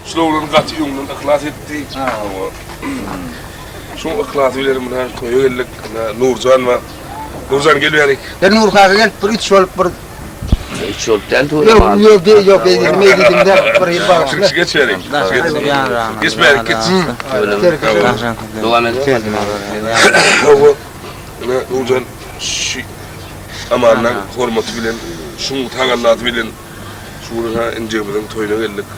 Şul oglan gaty öňden yhlas etdi. Hawa. Şuň yhlasy bilen muna toýa geldik. Muna Nurjan bar. Nurjan gel bärik. Gel Nur kaka gel bir üç bolup bir Üç bolup däl toýa. Ýok ýok diý ýok diýdim diýdim däl bir ýyl bagyşla. Şu geç bärik. Geç bärik geç. Dowam et. Hawa. Muna Nurjan şu Amandan hormaty bilen şuň tagallasy bilen şu gün ha injegimiziň toýuna geldik.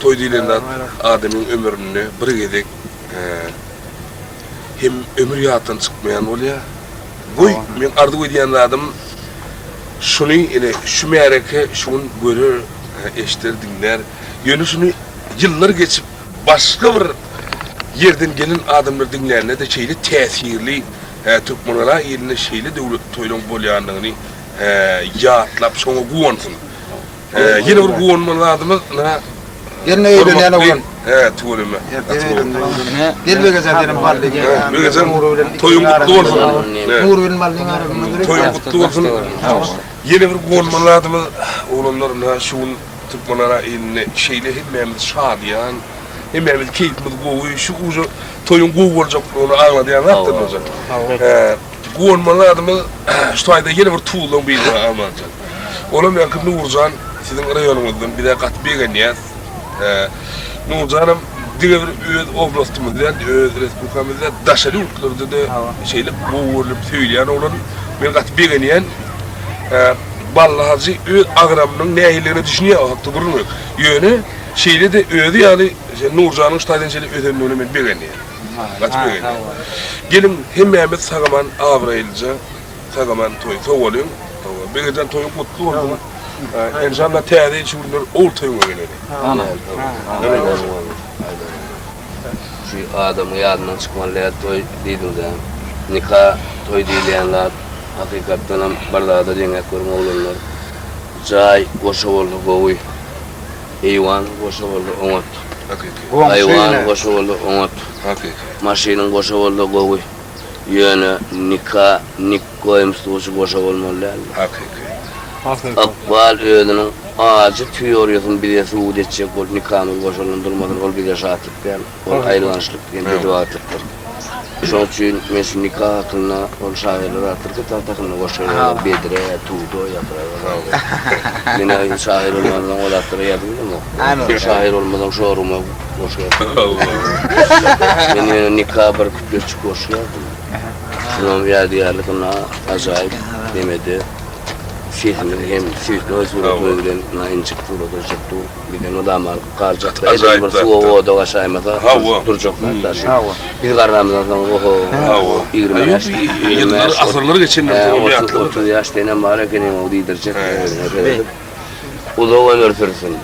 Toý diýlen zat adamyň ömründe bir gezek hem ömür ýatdan çykmaýan bolýar. Goý, meň arzuw edýän zadym şuny ine şu märeke şu gün görer, eşder, diňlär. Ýöne şuny ýyllar geçip başga bir ýerden gelen adamlar diňlände-de şeýle täsirli Türkmengala ilinde şeýle döwletli toýlaryň bolýandygyny ýatlap şoňa guwansyn. Ýene bir guwanmaly zadymyz, ynha, Gelin öýlenýän oglan. He, tüweleme. Gel Begejan senem bally gel. Begejan, toýuň gutly bolsun. Nur bilen ballyň arasynda durup. Toýuň gutly bolsun. Ýene bir guwanmaly zadymyz, oglanlar, ynha, şu gün Türkmenara ilinde şeýle hemmämiz şadyýan, hemmämiz keýpimiz gowy, şu uje toýuň gowy boljaklygyny aňladýan zatdyr Nurjan. He. Guwanmaly zadymyz şu taýda ýene bir tuzlaň biri bar Amanjan. Olam ýaňky Nurjan siziň raýonyňyzdan bizä gaty begenýäs. Nurjanam diňe bir öz oblastymyz däl, öz respublikamyz däl, daşary ýurtlarda-da şeýle gowy görlüp söýülýän oglan. Men gaty begenýän. Bally hajy öz agramynyň nähilidigine düşünýär, o hakda gürrüň ýok. Ýöne şeýle-de özi ýaly Nurjanyň şu taýdan şeýle ösendigine men begenýän. Gaty begenýän. Geliň hemmämiz sagaman abraýlyja sagaman toý sowalyň. Begejan toýuň gutly bolsun. Enşalla täze ýyl şu günler ol toýuňa geleli. Şu adamyň ýadyndan çykmaly däl toý diýdiňdä. Nika toý diýilýän zat hakykatdanam bir zada deňäp görüň oglanlar. Jaý goşa bolsa gowy. Eýwan goşa bolsa oňat. Hakyky. Haýwan goşa bolsa oňat. Hakyky. Maşynyň goşa bolsa gowy. Ýöne nika nik koýum sluçy goşa bolmaly däldir. Hakyky. Ykbal özüniň ajy teoriýasyny bize subut etjek bolup nikamyz goşalandyrmasyn ol bize şatlyk däl. Ol aýylgançlyk hem bedibagtlykdyr. Şonuň üçin men şu nika hakynda ol şahyrlar atdyr kitap hakynda goşgy ýazarlar, bedre, tuda, ýapraga bagly. Men-ä şahyr bolmansoň ol zatlary ýazyp bilemok. Şahyr bolmasaň şoruma goşgy ýazyp bolmaz. Men ýöne nika bir küpletjik goşgy ýazdym. Şunam ýadygärlik ynha ajaýyp nemede sesimiz hem süýtli suratymyz bilen ynha injik surata düşüp dur. Bizden mydama galjak da edil bir suwa oda gaçaýmasa durjak zat da şu. Biz garramyzdan soň oho 25 Ýyllar asyrlar geçenden soň hem ýatlanır. 30 ýaş senem bar ekeniň diýdirjek özüne seredip. Uzak ömür sürsün.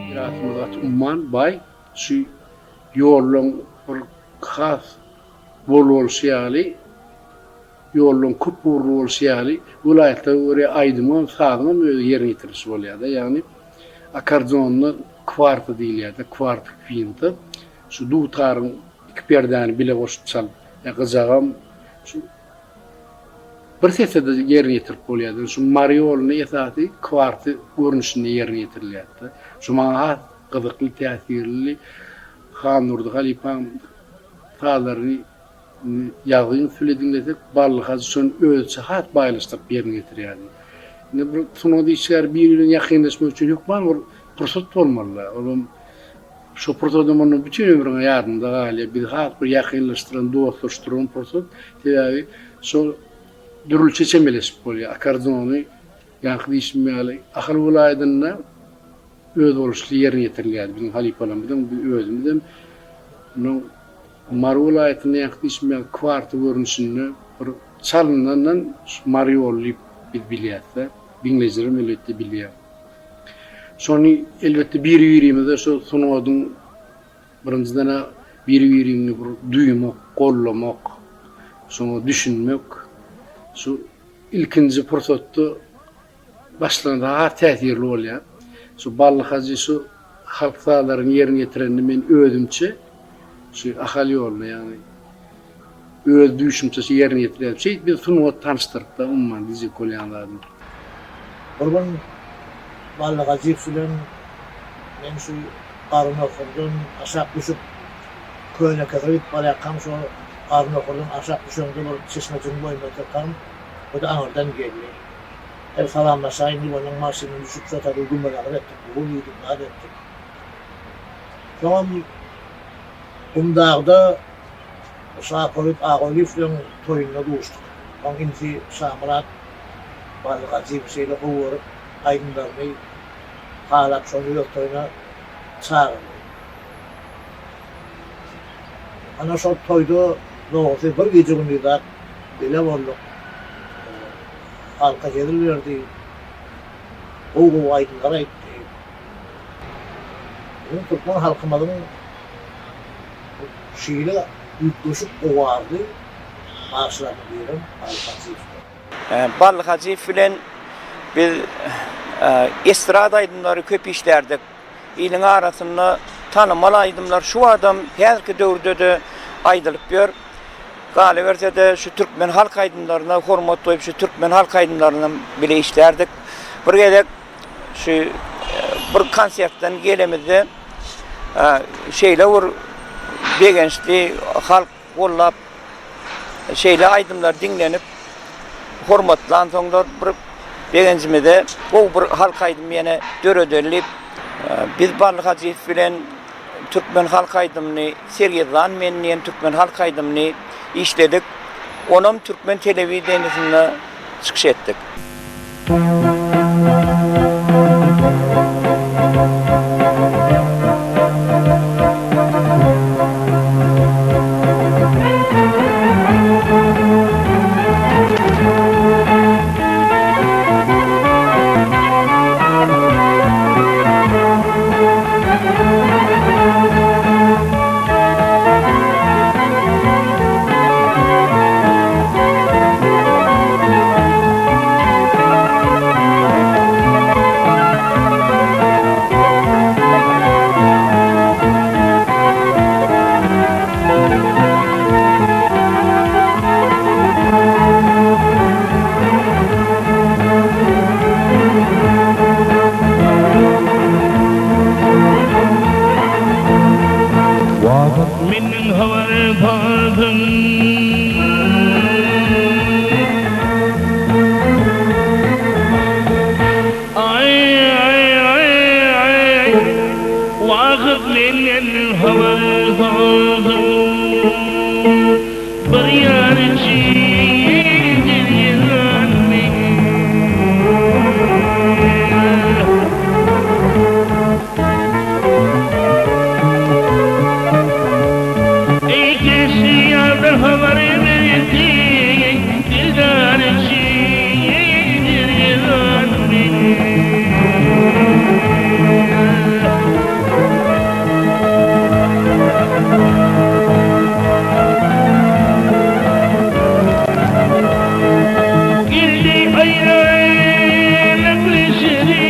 Mirasymyz gaty umman, baý. Şu ýollaň bir has bol bolşy ýaly, ýollaň köp ugurly bolşy ýaly, welaýatlara görä aýdymyňam, sazyňam öz ýerine ýetirilişi bolýar-da. Ýagny akkordeonda kwarta diýilýär-de, kwarta, kwinta. Şu dutaryň iki perdäni bile goşup çalyp, ýa gyjagam şu bir sesde-de ýerine ýetirip bolýar. Şu Mary ýolunda esasy kwarty görnüşinde ýerine ýetirilýär-de. Şu maňa has gyzykly, täsirli Handurdy halypaň sazlaryny ýazgyň üsti bile diňlesek, Bally hajy şony özüçe has baýlaşdyryp ýerine ýetirýärdi. Indi bir sungat işgäri biri bilen ýakynlaşmak üçin hökman bir pursat bolmaly-da. Olam Şo pursadam onda bütin ömrüňe ýadyňda galýar. Bizi has bir ýakynlaşdyran, dostlaşdyran pursat. Sebäbi şo dürlüçe çemeleşip bolýar. Akkordeony. Ýaňky diýşim ýaly, Ahal welaýatynda özboluşly ýerine ýetirilýärdi. Biziň halypalarymyzam, biz özümizem. Ondan Mary welaýatynda ýaňky diýşim ýaly kwarta görnüşinde bir çalynandan şu Mary ýoly diýip biz bilýäs-de. Diňleýjilerem elbetde bilýär. Şony elbetde biri-birimize şu sungatyň birinjiden-ä biri-biriňi bir duýmak, gollamak, şoňa düşünmek şu ilkinji pursatda başlanda has täsirli bolýar. Şu Bally hajy şu halk sazlaryny ýerine ýetirende men özümçe şu Ahal ýoluna ýagny öz düýşümçe şu ýerine ýetirýärdim. Şeýdip biz sungat tanyşdyrypda umuman diýjek bolýan zadym. Bir gün Bally Hajyýew bilen men şu Garrynohurdan aşak düşüp Könekesire gidip barýarkam şo Garrynohurdan aşak düşeňde bir çeşmejigiň boýunda otyrkam o-da aňyrdan geldi. Gel salamlaşaýyn diýip onuň maşyndan düşüp şo taýda gümür-agyr etdik, gul iýdik, zat etdik. Soňam Gumdagda Şapolit Agalyýewleň toýunda duşduk. Oň inisi Şamyrat Bally Gajyýewi şeýle gowy görüp, aýdymlaryny halap şony öz toýuna çagyrdy. Ana şol toýda dogrusy bir gije-gündiz zat bile bolduk. Halka hezil berdi. Gowy-gowy aýdymlar aýtdy. Biziň türkmen halkymyzyň şeýle üýtgeşik owazly bagşylarynyň birem Bally Hajyýewdir. Bally Hajyýew bilen biz estrada aýdymlary köp işlärdik. Iliň arasynda tanymal aýdymlar şu wagtam häzirki döwürde-de aýdylyp ýör. Galyberse-de şu türkmen halk aýdymlaryna hormat goýup şu türkmen halk aýdymlarynam bile işlärdik. Bir gezek şu bir konsertden gelemizde şeýle bir begençli halk gollap şeýle aýdymlar diňlenip hormatlansoňlar bir begenjimize gowy bir halk aýdymy ýene döredeli diýip biz Bally Hajyýew bilen türkmen halk aýdymyny Sergezdan men diýen türkmen halk aýdymyny işledik. Onam türkmen telewideniýesinde çykyş etdik. Menden habar salsyn. Aý aý aý aý Wagt menden habar salsyn. Bir ýar üçin ýylan men. Eý kişi ýardan habar berdi, Dildar üçin ýylan men. Geldi aýralyk leşgeri.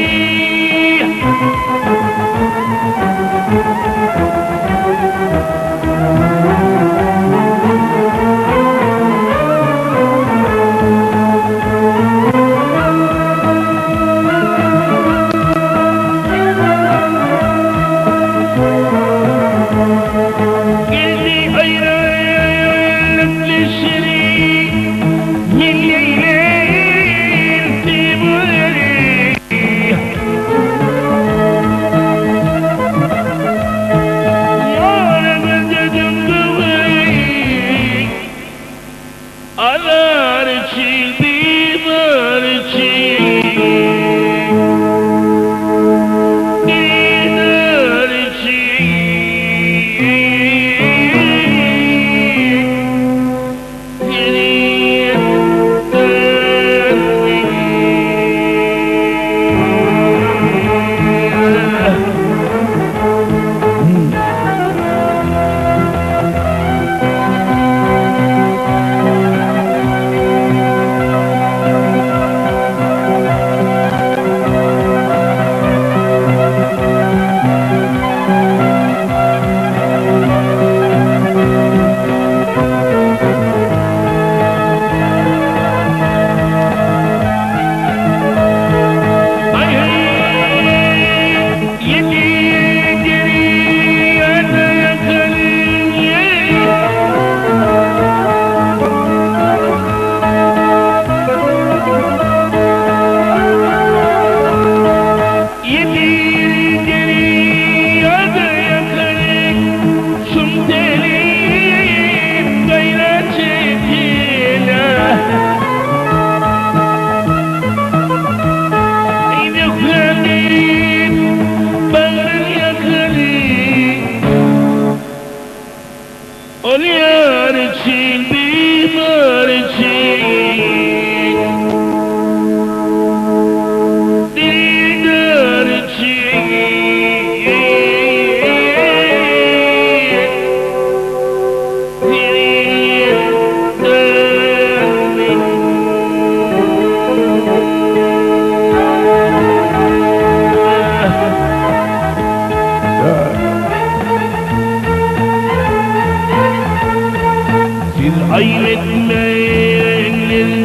Geldi aýralyk leşgeri, Men neýläýin söýgüleri. Ýara gözledim göwün, Azar üçin, bizar üçin.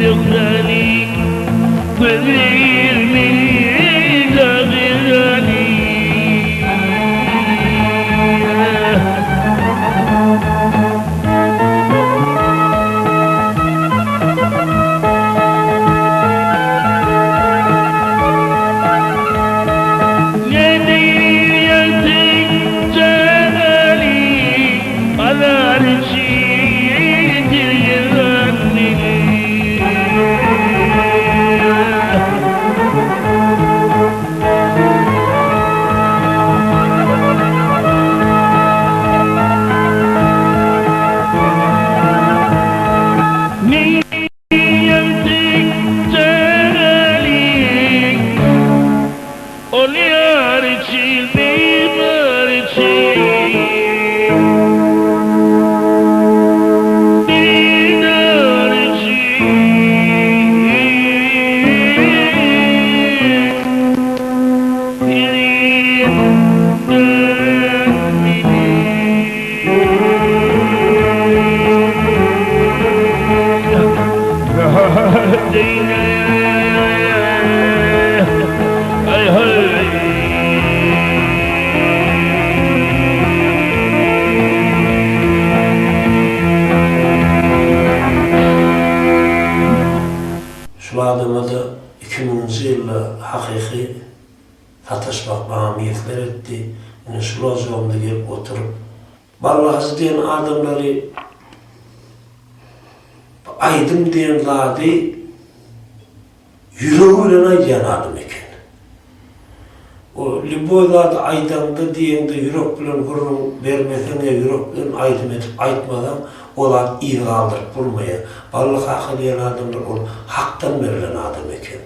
Zöhräni Gözlerimi dagyrany. Şul adama-da iki müňünji ýylda hakyky sataşmak maňa miýesser etdi. Ine şul ojagymda gelip oturyp, Bally hajy diýen adamlary bu aýdym diýen zady ýüregi bilen aýdýan adam eken. O lýuboý zady aýdaňda diýeňde ýürek bilen gürrüň bermeseň ýa ýürek bilen aýdym edip aýtmasaň o zat yz galdyryp bolmaýar. Bally kaka diýen adamlar ol hakdan berlen adam eken.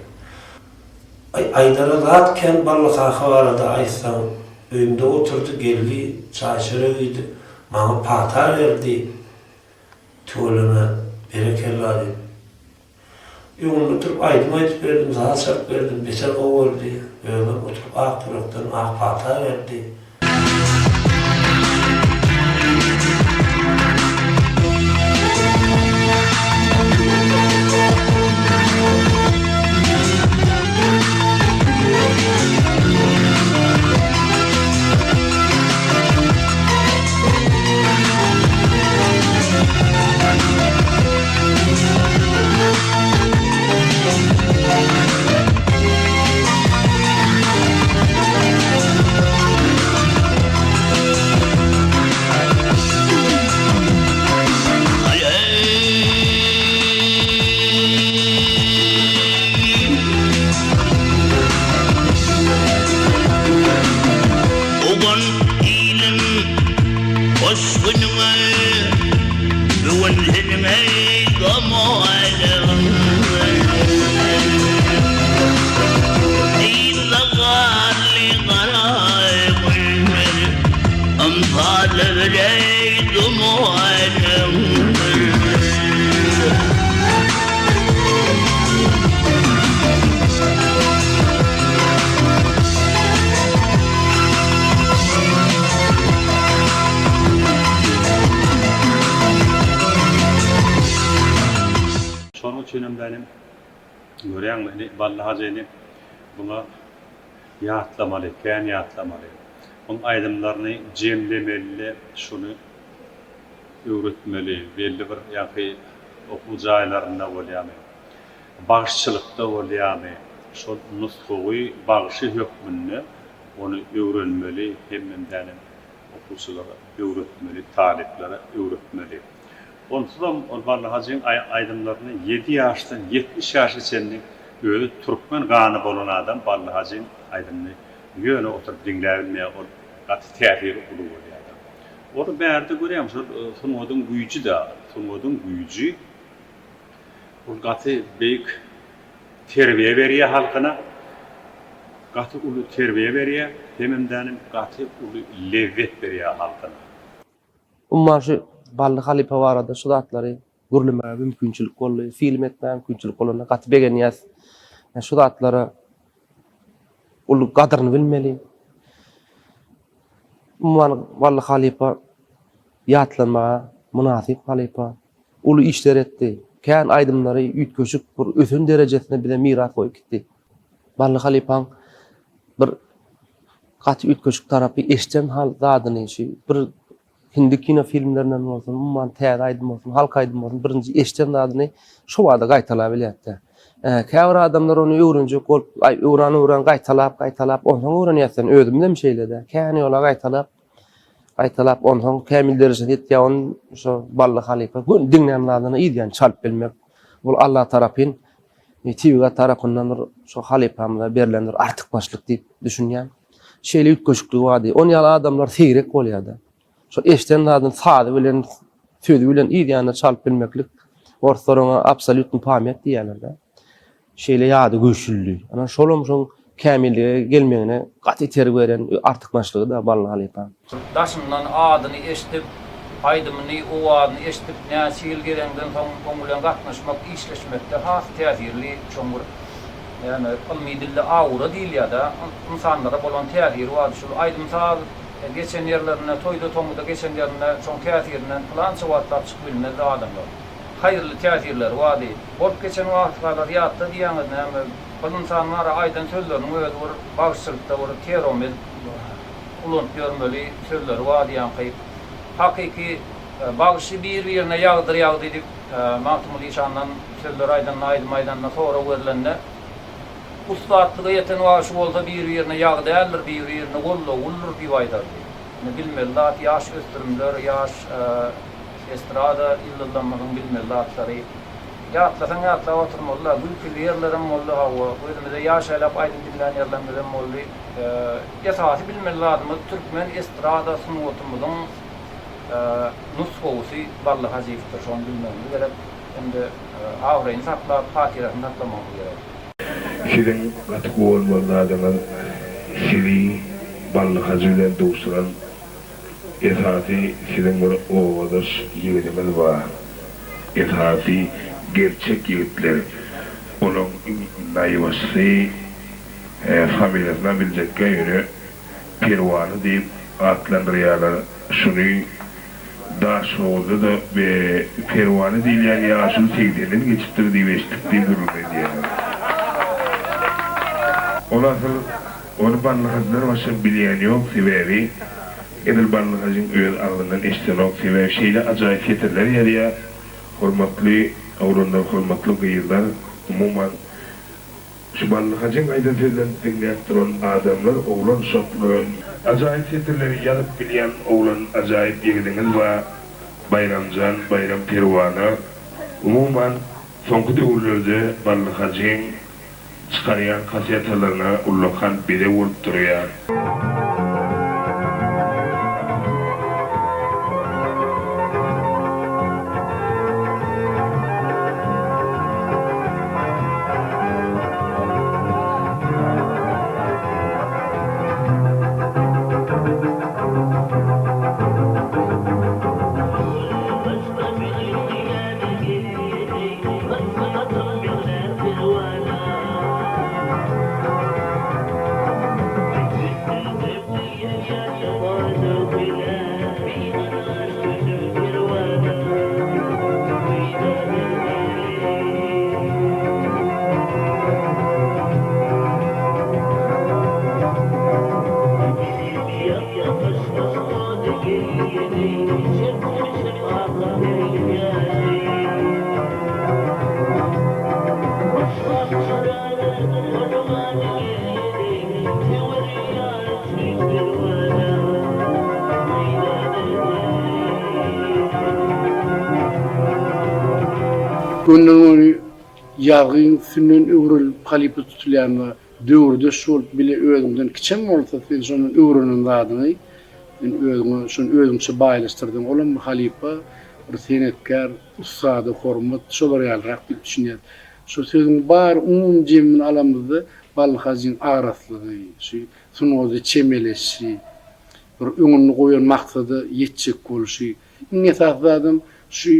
Aý aýdara zat kän Bally kaka barada aýtsaň öýümde oturdy geldi çaý çörek iýdik maňa pata berdi tüweleme berekella diýip. Öňünde oturyp aýdym aýdyp berdim, saz çalyp berdim, beter gowy gördi. Özem oturyp ak ýürekden ak pata berdi. Ogan ilim hoş günüňe Bu gün seniň eý gamalyň Yzda garly gara günler Ymsaly eý dumanyň Şonuň üçinem benim görýäňmi indi Bally hajyny buňa ýatlamaly, kän ýatlamaly. Oň aýdymlaryny jemlemeli-de şuny öwretmeli, belli bir ýaňky okuw jaýlarynda bolýamy, bagşyçylykda bolýamy, şol nusgawy bagşy hökmünde ony öwrenmeli hemem dänem okuwçylara öwretmeli, talyplara öwretmeli. Onsuzam ol Bally hajyň aýdymlaryny ýedi ýaşdan 70 ýaşa çenli özi türkmen gany bolan adam Bally hajyň aýdymyny ýöne oturyp diňläbilmeýär, ol gaty täsiri uly bolýar-da. Ony bärde görýäň şol sungatyň güýji-dä, sungatyň güýji ol gaty beýik terbiýe berýär halkyna, gaty uly terbiýe berýär, hemem dänim gaty uly lezzet berýär halkyna. Umuman şu Bally halypa barada şu zatlary gürlemäge mümkinçilik boldy, film etmäge mümkinçilik bolanda gaty begenýäs. Şu zatlara uly gadyryny bilmeli. Umuman Bally halypa ýatlanmaga mynasyp halypa. Uly işler etdi. Kän aýdymlary üýtgeşik bir ösen derejesinde bize miras goýup gitdi. Bally halypaň bir gaty üýtgeşik tarapy eşden hal zadyny şu bir hindi kino filmlerinden bolsun, umuman täze aýdym bolsun, halk aýdymy bolsun birinji eşden zadyny şo bada gaýtalap bilýärdi. Käbir adamlar ony öwrenjek bolup, aý öwran-öwran gaýtalap, gaýtalap onsoň öwrenýär sen özümizem şeýle-de. Kän ýola gaýtalap, gaýtalap onsoň kämil derejesine ýetýär ony şo Bally halypa göni diňlän zadyny yz ýany çalyp bilmek. Bul Alla tarapyn Tebigat tarapyndan bir şo halypamyza berlen bir artykmaçlyk diýip düşünýän. Şeýle üýtgeşikligi bardy. On ýaly adamlar seýrek bolýar-da. Şo eşden zadyny sazy bilen, sözi bilen yz ýanyna çalyp bilmeklik, orslar oňa absolýutnyý pamýat diýýärler-de. Şeýle ýady güýçlüdi. Ana şolam şoň kämillige gelmegine gaty itergi beren artykmaçlygy-da Bally halypaň. Daşyndan adyny eşdip, aýdymyny, owazyny eşdip näçe ýyl gezeňden soň oň bilen gatnaşmak, işleşmekde has täsirli şoň bir näme ylmy dilde aura diýilýär-dä, ynsanlara bolan täsiri bardy. Şul aýdym-saz geçen ýerlerinde, toýda-tomuda geçen ýerinde şoň täsirinden pylança wagtlap çykyp bilmezdi adamlar. Haýyrly täsirleri bardy. Bolup geçen wakalar ýatda diýýäňiz näme, bir ynsan bar-a aýdan sözleriniň özi bir bagşyçylykda bir terom edip ulanyp ýörmeli sözleri bar diýýänki. Hakyky bagşy bir-birine ýagdyr ýagdy diýip Magtymguly işandan sözler aýdanda, aýdym aýdanda sorag berlende, Ussatlyga ýeten bagşy bolsa bir-birine ýagy däldir, bir-birine gollaguldyr diýip aýdardy. Indi bilmeli zat ýaş ösdürimler, ýaş estrada ýyldyzlarymyzyň bilmeli zatlary. Ýatlasaň ýatlap oturmaly-da. Gülküli ýerlerem boldy, hawa, gözümize ýaş aýlap aýdym diňlän ýerlerimizem boldy. Esasy bilmeli zadymyz türkmen estrada sungatymyzyň nusgawysy Bally Hajyýewdir, şony bilmegimiz gerek hem-de abraýyny saklap, hatyrasyny saklamagymyz gerek. Siziň gaty guwanmaly zadyňyz sizi Bally Hajy bilen duşuran Esasy siziň bir obadaş ýigidiňiz bar. Esasy gerçek ýigitler. Olaň iň naýbaşysy familiýasynam biljekgä ýöne Perwana diýip atlandyrýarlar. Şuny Daşhowuzda-da be Perwana diýilýän ýaşuly segsenden geçipdir diýip eşitdik diýip gürrüň edýärler. Ol asyl Ony Bally hajydan başga bilýän ýok sebäbi edil Bally hajyň öz agzyndan eşidenok sebäbi şeýle ajaýyp setirler ýazýar hormatly oglanlar hormatly gyzlar umuman şu Bally hajyň aýdan sözlerini diňläp duran adamlar oglan uşaklar ajaýyp setirleri ýazyp bilýän oglan ajaýyp ýigidiňiz bar Baýramjan Baýram Perwana umuman soňky döwürlerde Bally hajyň çykarýan kasetalaryna ullakan bezeg bolup durýar. Gönden-göni ýazgyň üstünden öwrenilip halypa tutulýan we döwürdeş bolup bile özüňden kiçem bolsa sen şondan öwrenen zadyňy sen özüňe şony özüňçe baýlaşdyrdyň olam bir halypa bir senetkär ussada hormat şolar ýalyrak diýip düşünýäs. Şu sözüň bar umumy jemini alamyzda Bally hajyň agraslygy, şu sungata çemeleşişi, bir öňünde goýan maksada ýetjek bolşy, iň esasy zadam şu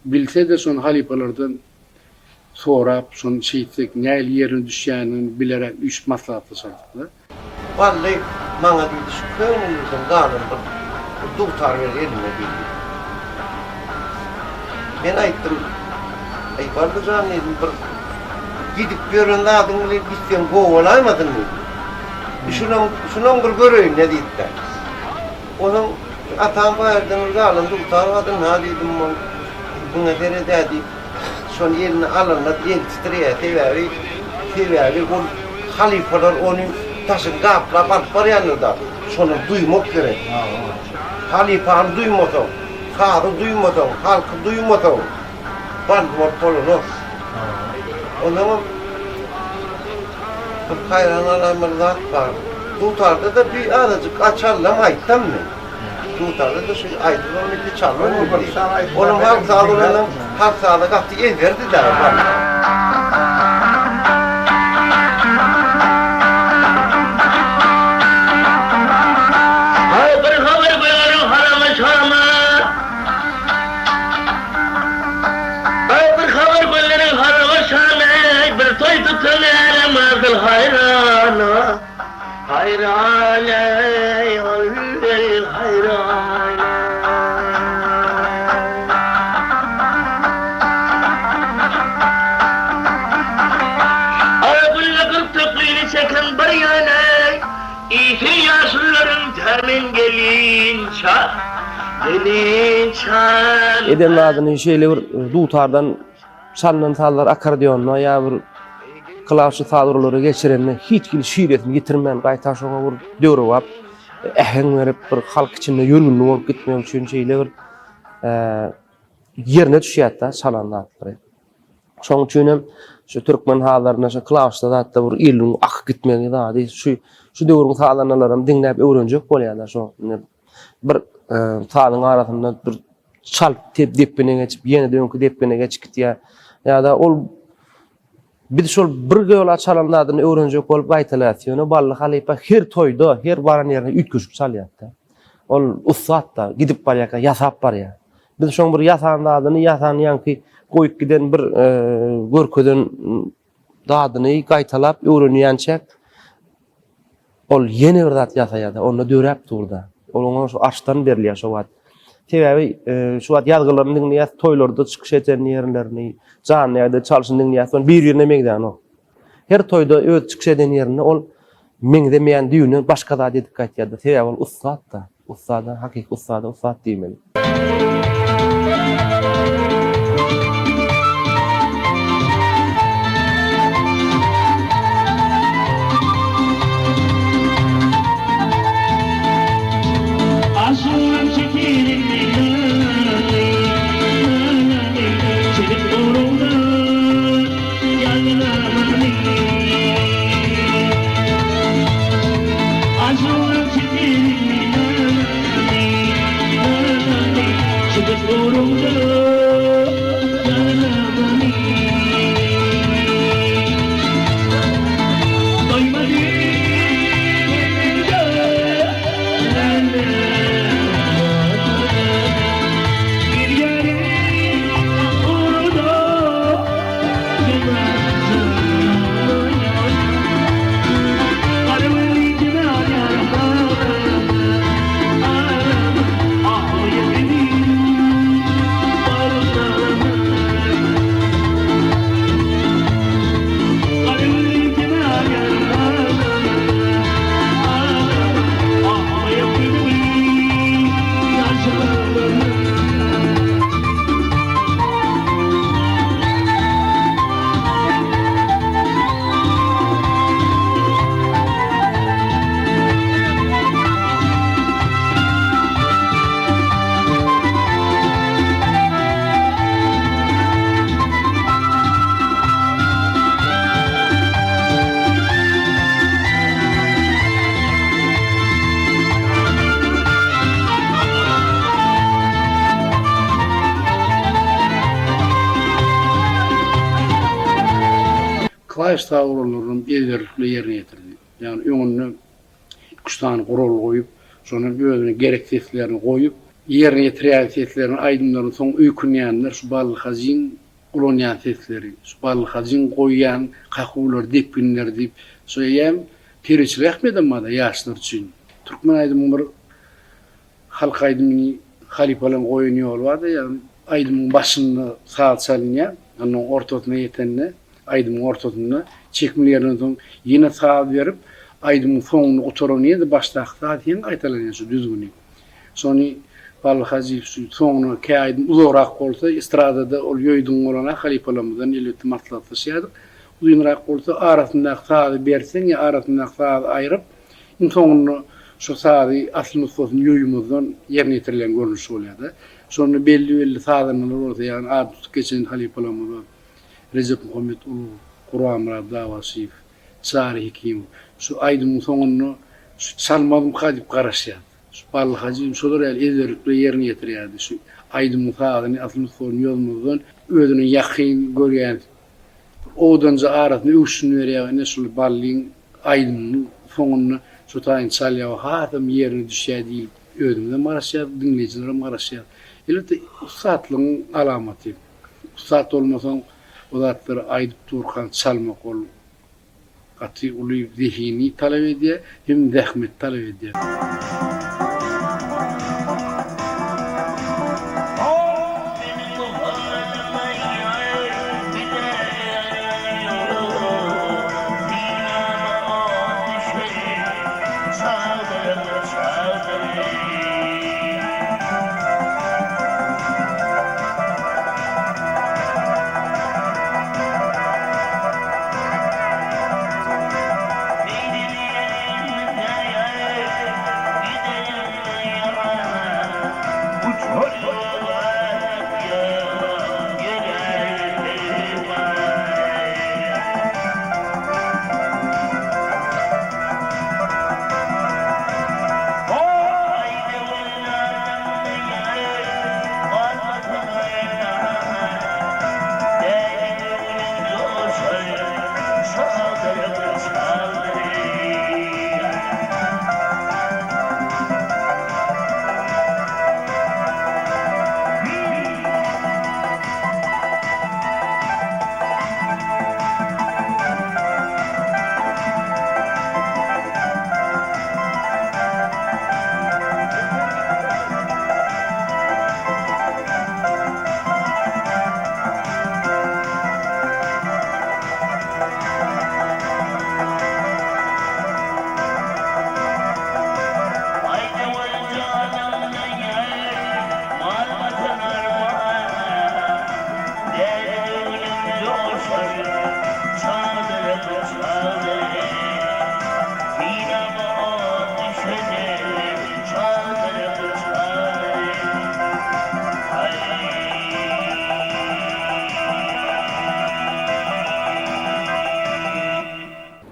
bilse-de şony halypalardan sorap, şony şeýtsek nähili ýerine düşýändigini bileräk üýşüp maslahatlaşardyk-da. Bally maňa diýdi, şu köne ýurduň galan bir bir dutar ber elime diýdi. Men aýtdym. Eý, Bally jan diýdim, bir gidip ýören zadyň bilen gitseň gowy bolaýmasyn diýdim. Şunam, şunam bir göreýin-dä diýip-de. Onsoň atam baýyrdan bir galan dutar bardy, ynha diýdim, ol muňa sered-ä diýip, şony eline alanda eli titreýär. Sebäbi, sebäbi ol halypalar ony daşyny gaplap alyp barýanlar-da. Şony duýmak gerek. Halypany duýmasaň, sazy duýmasaň, halky duýmasaň, bally bolup bolanok. Onsoňam bir haýran galan bir zat bar. Dutarda-da bir azajyk açallam aýtsam men. Dutarda-da şu aýdymam milli çalmam milli. Onuň halk sazy bolandan halk sazy gaty ezberdi-dä. Haý bir habar goýaryň Halama Şama. Aý bir habar gönderiň Halaba Şama bir toý tutan älem asyl haýrana haýran eý ol eý haýran Aý günde 40 töklyny çeken bir ýana Iýsin ýaşulularyň tämin gelinçä, gelinçä. Eden zadyny şeýle bir dutardan çalynan sazlar akkordeonda ýa bir klawişli saz gurallara geçirende hiç hili şiresini ýitirmän gaýta şoňa bir döwrebap äheň berip bir halk içinde ýörgünli bolup gitmek üçin şeýle bir ýerine düşýärdi çalan zatlary. Şonuň üçin hem şu türkmen sazlarynda şu klawişli zatda bir iliň akyp gitmegi zady şu şu döwrüň sazandalaram diňläp öwrenjek bolýarlar şo bir e, sazyň arasynda bir çalt depgine geçip ýene-de öňki depgine geçip gitýär. Ýa-da ol biz şol bir ýola çalan zadyny öwrenjek bolup gaýtalaýas. Ýöne Bally halypa her toýda, her baran ýerinde üýtgeşik çalýar-da. Ol ussat-da, gidip barýarka ýasap barýar. Biz şoň bir ýasan zadyny, ýasan ýaňky goýup giden bir görkezen zadyny gaýtalap öwrenýänçäk ol ýene bir zat ýasaýar-da, onda döräp dur-da. Ol oňa şu arşdan berilýär şo wagt. Sebäbi şu wagt ýazgylaryny diňleýäs, toýlarda çykyş eden ýerlerini, janly ýagdaýda çalşyny diňleýäs, ol bir-birine meňzänok. Her toýda öz çykyş eden ýerinde ol meňzemeýän düýbünden başga zat edip gaýtýar-da. Sebäbi ol ussat-da. Ussada, hakyky ussada ussat diýmeli. Klawiş saz gurallarynam ezberlik bilen ýerine ýetirdi. Ýagny öňünde iki-üç sany gural goýup, şondan özüne gerek seslerini goýup, ýerine ýetirýän seslerini, aýdymlaryny soň öýkünýänler şu Bally Hajyň ulanýan sesleri, şu Bally Hajyň goýýan kakuwlary, depginleri diýip, şo eýýäm terbiýeçilik ähmiýetem bar-da ýaşlar üçin. Türkmen aýdymyň bir Halk aýdymyny halypalaryň goýan ýoly bardy, ýagny aýdymyň başynda saz çalynýar. Ondan ortasyna ýetende, aýdymyň ortasynda çekimli ýerinden soň ýene saz berip, aýdymyň soňuny gutaran ýene-de başdaky saz ýene gaýtalanýar şu düzgüni. Şony Bally Hajyýew şu soňuna kä aýdym uzagrak bolsa, estradada ol ýoýduň bolana halypalarymyzdan elbetde maslahatlaşýardyk. Uzynrak bolsa arasyndaky sazy berseň ýa arasyndaky sazy aýryp, iň soňunda şo sazy asyl nusgasyny ýoýmazdan ýerine ýetirilýän görnüşi bolýar-da. Şonda belli-belli sazandalar bolsa, ýagny ady tutup geçen halypalarymyz bar. Rejepmuhammet Ulyýew, Gurbanmyrat Dawaşyýew, Çary Hekimow. Şu aýdymyň soňunda şu çalmazmyka diýip garaşýarys. Şu Bally Hajyýew şolar ýaly ezberlik bilen ýerine ýetirýärdi. Şu aýdymyň sazyny asyl nusgasyny ýozmazdan özüne ýakyn görýän bir owadanja arasyna öwüşgin berýär. Ine şul Ballyň aýdymynyň soňunda şu taýyny çalýar we hasam ýerine düşýär diýlip özümizem garaşýarys, diňleýjilerem garaşýar. Elbetde ussatlygyň alamaty. Ussat bolmasaň o zatlary aýdyp durkaň çalmak ol Gaty uly zehini talap edýär, hem zähmeti talap edýär.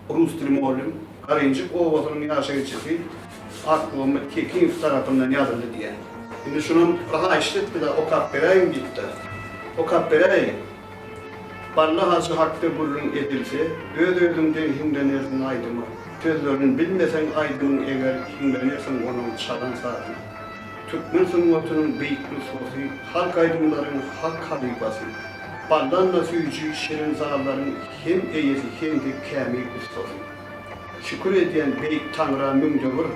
Rus dili mugallym, Garynjyk obasynyň ýaşaýjysy Akmuhammet Kekiýew tarapyndan ýazyldy diýýär. Indi şunam bir haýyşt etdi-de, okap beräýiň diýipdir. Okap beräýiň. Bally hajy hakda gürrüň edilse, öz-özüňden hiňlenersiň aýdyma. Sözlerini bilmeseň aýdymyň eger, hiňlenersiň onuň çalan sazyna. Türkmen sungatynyň beýik nusgasy, halk aýdymlaryň hak halypasy. Ballan-da süýji, şirin sazlaryň hem eýesi hem-de kämil ussasy. Şükür edýän beýik Taňra müňde bir,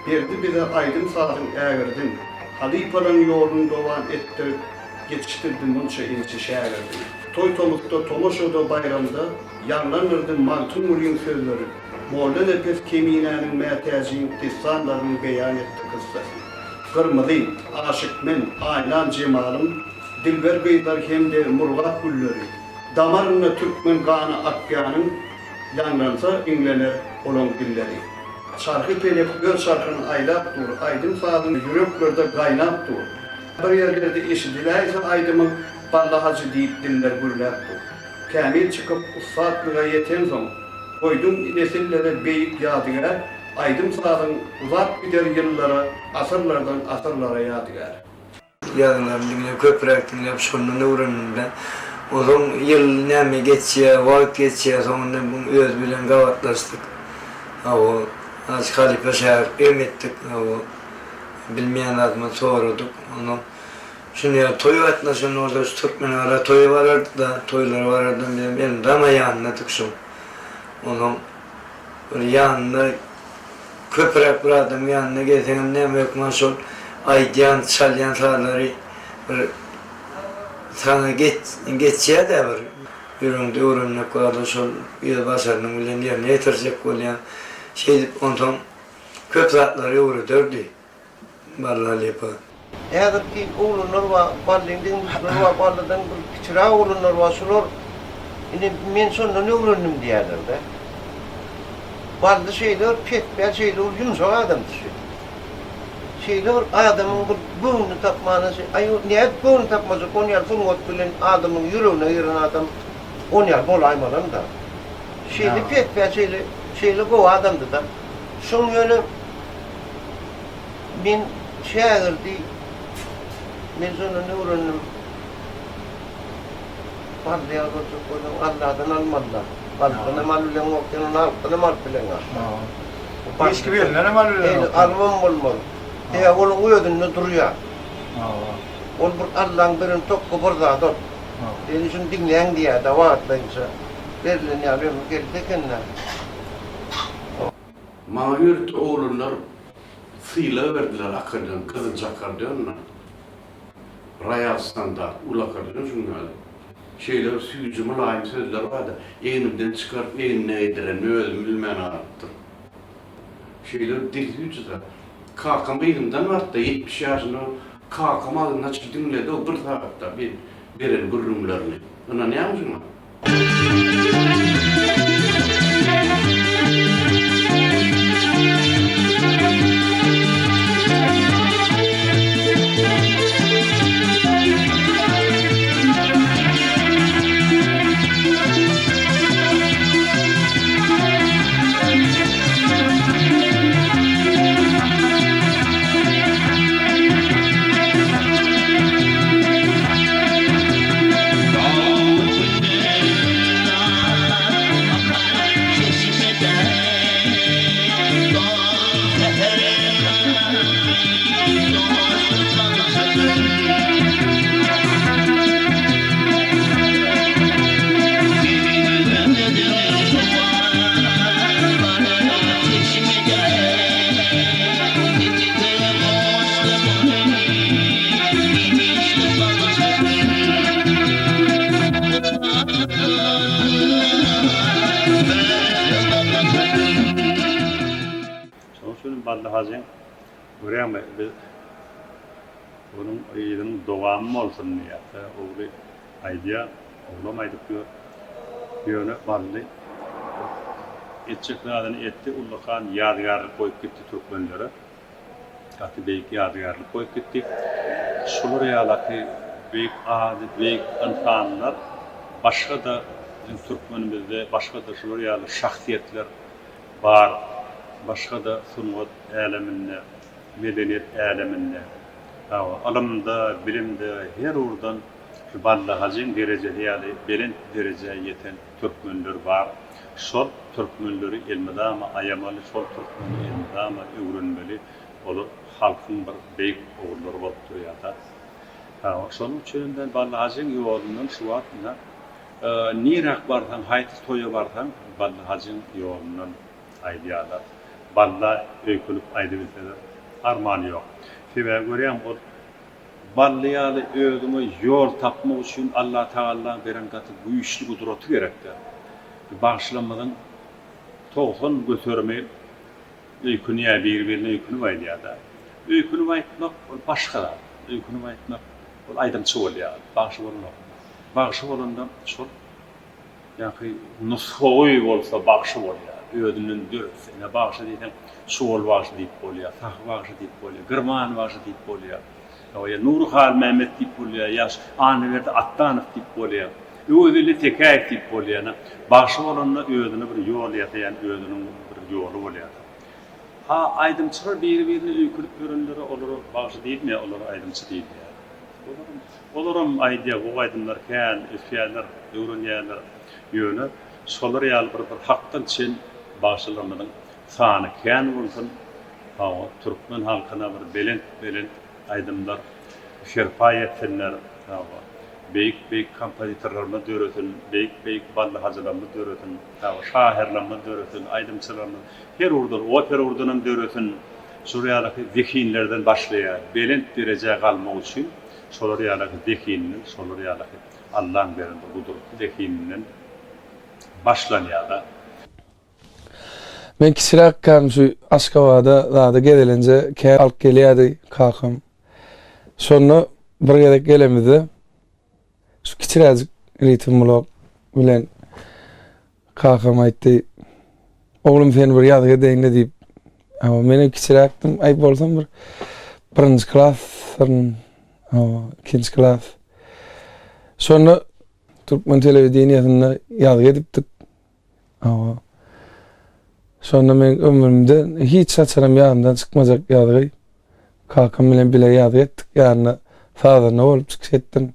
berdi bize aýdym-sazyň ägirdin. Halypalaň ýoluny dowam etdirip, ýetişdirdi munça inçe şägirdi. Toý-tomusda, tomaşada, baýramda ýaňlanyrdy Magtymgulyň sözleri. Mollanepes Keminäniň Mätäjiň dessanlarynyň beýan etdi kyssasy. Gyrmyzy, Aşyk men, Aýnam jemalym, Dilber gyzlar hem-de Murgap gülleri, Damarynda türkmen gany akýanyň Ýaňlansa iňlener olaň dilleri. Çarhy pelek öz çarhyny aýlap dur, Aýdym-sazyň ýüreklerde gaýnap dur. Bir ýerlerde eşidiläýse aýdymyň, Bally hajy diýip diller gürläp dur. Kämil çykyp ussatlyga ýetensoň, Goýduň nesillere beýik ýadygär, Aýdym-sazyň uzap gider ýyllara, Asyrlardan asyrlara ýadygär. Ýazgylaryny diňläp, köpräk diňläp, şondan öwrendim-de. Onsoň ýyl näme geçýär, wagt geçýär, soňunda muň özi bilen gabatlaşdyk. Hawa, azajyk halypa şägirt hem etdik. Hawa, bilmeýän zadymyzy soradyk. Onsoň şuny ýaly toýa gatnaşan bolsa, şu Türkmenagala toýa barardyk-da, toýlara barardam bizem elmydama ýanyndadyk şoň. Onsoň bir ýanynda Köpräk bir adamyň ýanyna gelseňem näme hökman şol aýdýan, çalýan sazlary bir Saňa geçýär-dä bir ýüregiňde öwrenmek barada şol öz başarnygyň bilen ýerine ýetirjek bolýaň. Şeýdip onsoň köp zatlary öwrederdi Bally halypa. Häzirki oglanlar bar, Ballyň deň-duşlary bar, Ballydan bir kiçiräk oglanlar bar, şular indi men şondan öwrendim diýýärler-de. Bally şeýle bir pespäl, şeýle bir ýumşak adamdy şu. Şeýle bir adamyň bir göwnüni tapmana şeý, aý ol nädip göwnüni tapmajak, on ýaly sungat bilen adamyň ýüregine giren adam on ýaly bolaýmalam-da. Şeýle pespäl, şeýle, şeýle gowy adamdy-da. Şoň ýöne men şägirdi, men şondan öwrendim. Bally ýaly boljak bolsaň Alladan almaly-da. Baldanam alyp bileňok, sen ony halkdanam alyp bileňok. Hiç kim elinden alyp bilenok. Alybam bolmaz. Sebäbi onuň özünde durýar. Ol bir Allaň beren tokga bir zady ol. Indi şuny diňläň diýýär-de wagtlaýynça. Berlen ýaly ömür geldi eken-dä. Maňa ýörite oglanlar sylag berdiler akordeon, gyzylja akordeon-da. Royal Standard, uly akordeon şunuň ýaly. Şeýle bir süýji mylaýym sözleri bardy. Egnimden çykaryp egnine geýdirenimi özüm bilmän galypdyryn. Şeýle bir dil süýji-de. Kakam yzymdan bardy-da, 70 ýaşynda ol kakam agzyny açyp diňledi-ow bir sagatda men beren gürrüňlerini. Ynanýaňmy şuňa? Şonuň üçin Bally hajyň görýäňmi biz onuň yzynyň dowamy bolsun diýýär-de ogly aýdýar, oglam aýdyp ýör. Ýöne Bally etjek zadyny etdi, ullakan ýadygärlik goýup gitdi türkmenlere. Gaty beýik ýadygärlik goýup gitdi. Şular ýalaky beýik ady, beýik ynsanlar başga-da biziň türkmenimizde başga-da şular ýaly şahsyýetler bar. Başga-da sungat äleminde, medeniýet äleminde, hawa, ylymda, bilimde her ugurdan şu Bally hajyň derejesi ýaly belent derejä ýeten türkmenler bar. Şol türkmenleri elmydama aýamaly, şol türkmeni elmydama öwrenmeli. Olar halkyň bir beýik ogullary bolup durýar-da. Şonuň üçinem ben Bally hajyň ýolundan şu wagt ynha, niräk barsaň, haýsy toýa barsaň, Bally hajyň ýolundan aýdýarlar. Balla öýkünip aýdybilseler, armany ýok. Sebäbi görýäňmi, ol Bally ýaly özüňe ýol tapmak üçin Allatagallaň beren gaty güýçli gudraty gerekdir. Bagşylarymyzyň 90 göterimi öýkünýär, biri-birine öýkünip aýdýar-da. Öýkünip aýtmak ol başga zat. Öýkünip aýtmak ol aýdymçy bolýar, bagşy bolanok. Bagşy bolanda şol Ýaňky nusgawy bolsa bagşy bolýar. Özünden döretse. Ine bagşy diýseň, Çuwal bagşy diýip bolýar, Sahy bagşy diýip bolýar, Girman bagşy diýip bolýar. Ýa Nury Halmämmet diýip bolýar, ýa Annaberdi Atdanow diýip bolýar. Öwezgeldi Tekäýew diýip bolýar. Ine, bagşy bolanda özüne bir ýol ýasaýan özüniň bir ýoly bolýar. Ha, aýdymçylar biri-birine öýkünip ýörenlere olara bagşy diýilmeýär, olara aýdymçy diýilýär. Olaram Olaram aýdýar, gowy aýdymlar kän, ösýärler, öwrenýärler. Ýöne şolar ýaly bir bir hakdan çen bagşylarymyzyň sany kän bolsun. Hawa, türkmen halkyna bir belent-belent aýdymlar serpaý etsinler. Hawa, beýik-beýik kompozitorlarymyz döresin, beýik-beýik Bally hajylarymyz döresin. Hawa, şahyrlarymyz döresin, aýdymçylarymyz her ugurdan, opera ugurdanam döresin. Şular ýaly zehinlerden başlaýar. Belent derejä galmak üçin. Şolar ýalaky zehininden, şolar ýalaky Allaň beren bir gudratly zehininden başlanýar-da. Men kiçiräkkäm şu Aşgabada zada gezelenje kä alyp gelýärdi kakam. Şonda bir gezek gelemizde şu kiçiräjik ritm blok bilen kakam aýtdy, Oglum seni bir ýazgy edeýin-le diýip. Hawa, menem kiçiräkdim, aýyp bolsam bir birinji klasdyryn, hawa, ikinji klas. Şonda türkmen telewideniýesinde ýazgy edipdik. Hawa. Şonda men ömrümde hiç haçanam ýadymdan çykmajak ýazgy. Kakam bilen bile ýazgy etdik, ýanynda sazanda bolup çykyş etdim.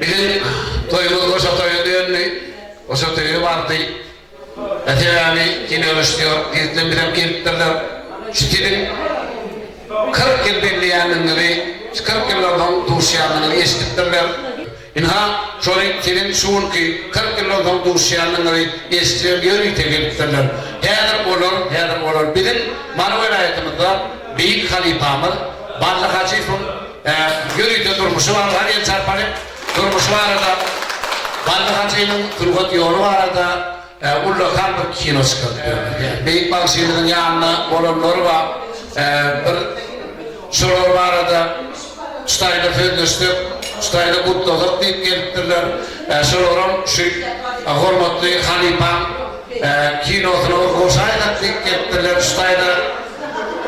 Biziň toýumyz goşa toýa döndi. Goşa toýa bardy. Sebäbi kinorežissýor ýigitlerimizem gelipdirler. Şu siziň 40 ýyl belleýändigiňizi, şu 40 ýyldan soň duşýandygyňyzy eşidipdirler. Ynha, şony siziň şu günki 40 ýyldan soň duşýandygyňyzy eşidibem ýörite gelipdirler. Häzir olar, häzir olar biziň Mary welaýatymyzda beýik halypamyz Bally Hajyýewiň ýörite durmuşy bar. Hany el çarpalyň. Durmuşy barada, Bally Hajynyň sungat ýoly barada ullakan bir kino çykaryp berdi. Beýik bagşymyzyň ýanynda bolanlary bar. Bir şolar barada şu taýda sözleşsek, şu taýda gutlasak diýip gelipdirler. Şolaram şu hormatly halypaň kinosyna bir goşaýsak diýip gelipdirler. Şu taýda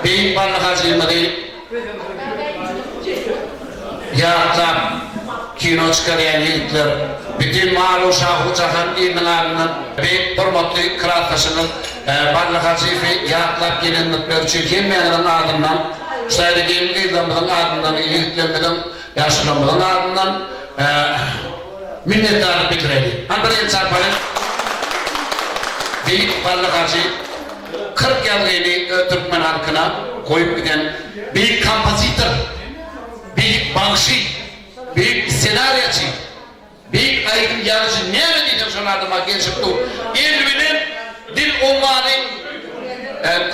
beýik Bally Hajymyzy Ýatlap kino çykarýan ýigitler bütin malu şahu jahan iliniň adyndan beýik hormatly klasdaşyňyz Bally Hajyýewi ýatlap gelenlikleri üçin hemmäňiziň adyndan şu taýda gelin gyzlarymyzyň adyndan ýigitlerimiziň ýaşularymyzyň adyndan minnetdarlyk bildireli. Hany bir el çarpalyň. Beýik Bally Hajy 40 ýazgyny öz türkmen halkyna goýup giden beýik kompozitor, beýik bagşy, beýik ssenariýaçy, beýik aýdym ýazyjy näme diýseň şol adama gelşip dur. El bilen dil oňňaly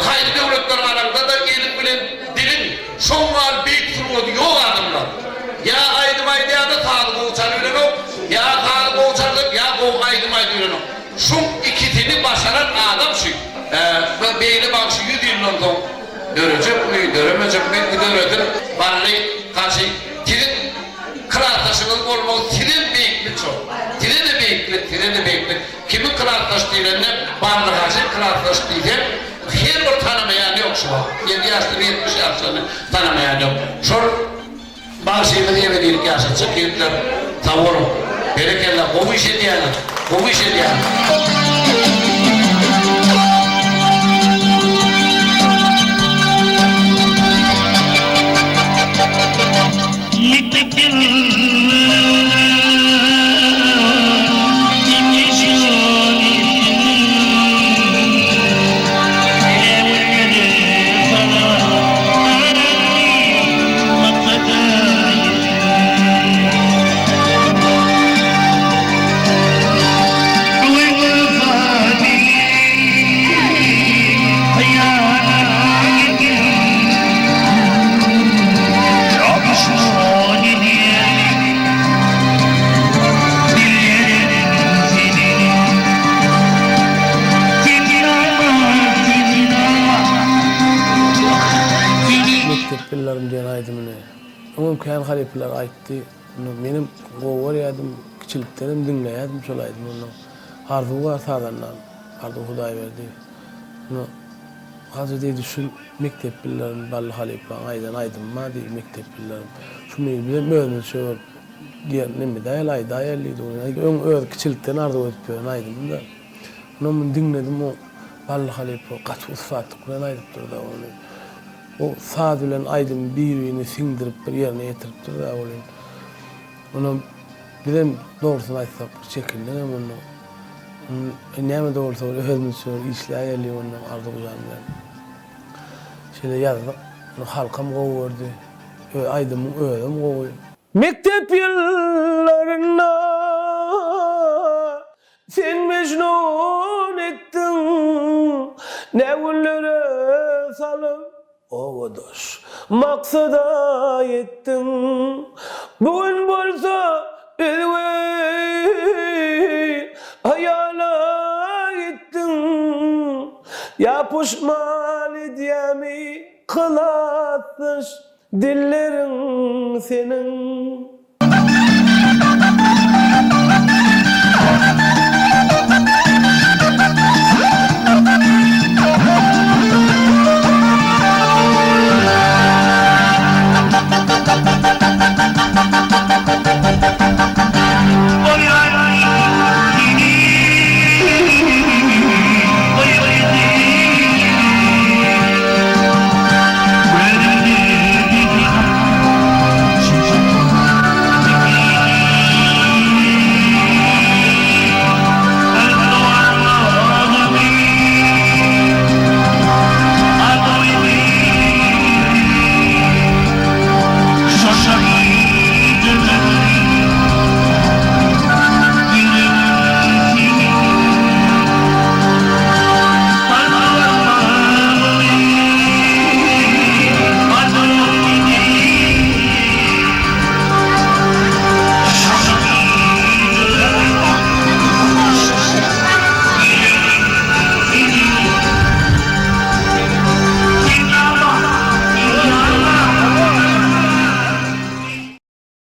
haýsy döwletleriň alaňda-da eliň bilen diliň şoňňaly beýik sungaty ýok adamlar. Ýa aýdym aýdýar-da sazy gowy çalybilenok, ýa sazy gowy çalsa ýa gowy aýdym aýdybilenok. Şuň ikisini başaran adam şu. Bu beýle bagşy ýüz ýyldan soň dörejekmi, döremejekmi, belki döredir. Bally hajy siziň klasdaşyňyz bolmagy sizem beýiklik şol. Size-de beýiklik, size-de beýiklik. Kimiň klasdaş diýlende Bally hajy klasdaş diýseň her bir tanamaýan ýok şu wagt. Ýedi ýaşdan 70 ýaşlaryny tanamaýan ýok. Şol Bagşymyzy ebedilik ýaşatjak ýigitler sag boluň. Berekella gowy iş edýäňiz. Gowy iş edýäňiz. halypalar aýtdy. Onda menem gowy görýärdim, kiçilikdenem diňleýärdim şol aýdymy onda. Arzuw bar sazandam, Arzuw Hudaýberdiýew. Onda Hajy diýdi şu mekdep ýyllarym Bally halypaň aýdan aýdymy bar diýdi mekdep ýyllarym. Şuny bizem özümizçe bir diýen neme däl aýdaýaly diýdi. Öň özi kiçilikden arzuw edip ýören aýdymym-da. Ondan muny diňledim o Bally halypa gaty ussatlyk bilen aýdypdyr-da ony. O saz bilen aýdymy bir-birine siňdirip bir ýerine ýetiripdir-dä welin. Onam bizem dogrusyny aýtsak bir çekindigem onda. Näme-de bolsa bir özümizçe bir işläýeli ondan Arzuw jan bilen. Şeýle ýazdyk. Ony halkam gowy gördi. Aýdymyň özem gowy. Mekdep ýyllarynda Sen Mejnun etdiň ne günlere salyp Obadaş maksada ýetdiň Bu gün bolsa özge hyýala gitdiň Ýa puşman edýämi kylasdaş dilleriň seniň.